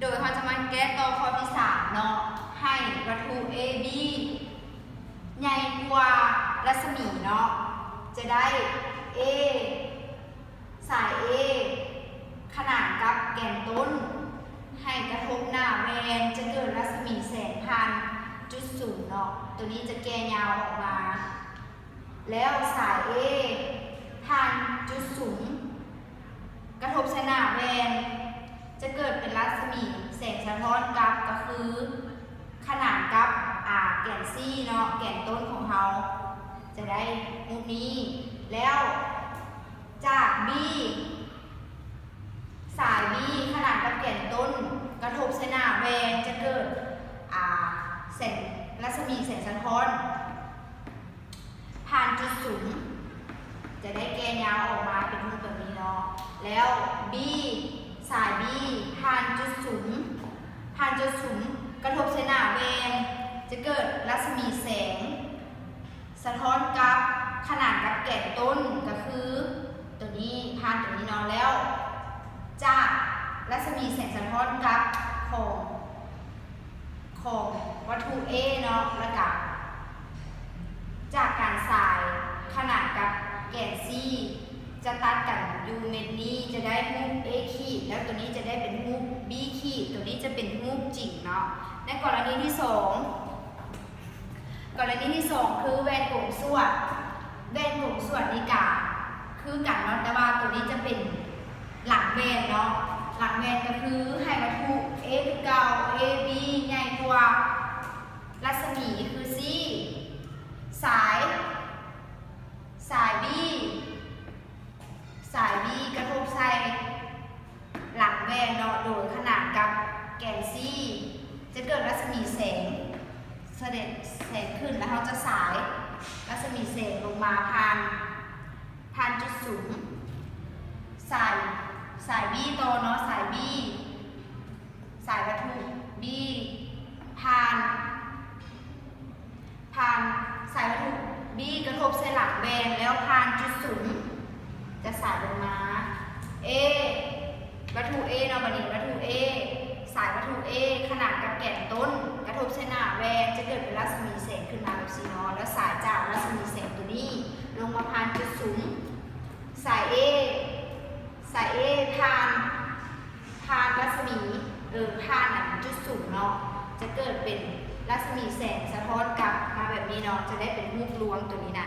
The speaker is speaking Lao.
ໂດຍເຮົາຈະມາແກ້ຕໍ່ຂໍ້ທີສາມເນາະ ໃຫ້ວັດຖຸ A B ໃຫຍ່ກວ່າລັດສະໝີເນາະ ຈະໄດ້ A ສາຍ A ຂະໜານກັບແກນຕົ້ນ ໃຫ້ກະທົບໜ້າແວ່ນ ຈະເກີດລັດສະໝີແສງຜ່ານຈຸດສຸມເນາະ ໂຕນີ້ຈະແກ່ຍາວອອກມາ ແລ້ວສາຍ A ຜ່ານຈຸດສຸມ ກະທົບໃສ່ໜ້າແວ່ນ ຈະເກີດເປັນລັດສະໝີແສງສະທ້ອນກັບ ກໍຄືຂະໜານກັບ ອາ ແກນ C ເນາະ ແກນຕົ້ນຂອງເຮົາ ຈະໄດ້ຮູບນີ້ ແລ້ວຈາກ B ສາຍ B ຂະໜານກັບແກນຕົ້ນ ກະທົບໃສ່ໜ້າແວ່ນ ຈະເກີດ ອາ ແສງ ລັດສະໝີແສງສະທ້ອນ ຜ່ານຈຸດສຸມ ຈະໄດ້ແກ່ຍາວອອກມາເປັນຮູບແບບນີ້ເນາະ ແລ້ວ B ສາຍ B ຜ່ານຈຸດສຸມ ຜ່ານຈຸດສຸມ ກະທົບໃສ່ໜ້າແວ່ນ ຈະເກີດລັດສະໝີແສງສະທ້ອນກັບ ຂະໜານກັບແກນຕົ້ນ ກໍຄືໂຕນີ້ ຜ່ານໂຕນີ້ເນາະ ແລ້ວຈາກລັດສະໝີແສງສະທ້ອນກັບຂອງ ຂອງວັດຖຸ A ເນາະ ແລ້ວກະຈາກການສາຍຂະໜານກັບແກນ C ຈະຕັດກັນຢູ່ເມັດນີ້ ຈະໄດ້ຮູບ A ຂີດ ແລ້ວໂຕນີ້ຈະໄດ້ເປັນຮູບ B ຂີດ ໂຕນີ້ຈະເປັນຮູບຈິງເນາະ. ໃນກໍລະນີທີສອງ ກໍລະນີທີສອງ ຄືແວ່ນກົງສວດ ແວ່ນກົງສວດນີ້ກະຄືກັນເນາະ ແຕ່ວ່າໂຕນີ້ຈະເປັນຫຼັງແວ່ນເນາະ ຫຼັງແວ່ນກໍຄືໃຫ້ວັດຖຸ A ຄືເກົ່າ A B ໃຫຍ່ກວ່າລັດສະໝີຄື C ສາຍ ສາຍ B ສາຍ B ກະທົບໃສ່ ຫຼັງແວ່ນເນາະ ໂດຍຂະໜານກັບແກນ C ຈະເກີດລັດສະໝີແສງສະແດງແສງຂຶ້ນ ແລ້ວເຮົາຈະສາຍລັດສະໝີແສງລົງມາຜ່ານ ຜ່ານຈຸດສຸມ ສາຍ ສາຍ B ຕໍ່ເນາະ ສາຍ B ສາຍວັດຖຸ B ຜ່ານ ຜ່ານສາຍວັດຖຸ B ກະທົບໃສ່ຫຼັງແວ່ນ ແລ້ວຜ່ານຈຸດສຸມ ຈະສາຍລົງມາ A ວັດຖຸ A ເນາະ ບາດນີ້ວັດຖຸ A ສາຍວັດຖຸ A ຂະໜານກັບແກນຕົ້ນ ກະທົບໃສ່ໜ້າແວ່ນ ຈະເກີດເປັນລັດສະໝີແສງຂຶ້ນມາແບບຊີ້ເນາະ ແລ້ວສາຍຈາກລັດສະໝີແສງໂຕນີ້ລົງມາຜ່ານຈຸດສຸມ ສາຍ A ສາຍ A ຜ່ານ ຜ່ານລັດສະໝີ ເອີ ຜ່ານອັນຈຸດສຸມເນາະ ຈະເກີດເປັນລັດສະໝີແສງສະທ້ອນກັບມາແບບນີ້ເນາະ ຈະໄດ້ເປັນຮູບລວງໂຕນີ້ນະ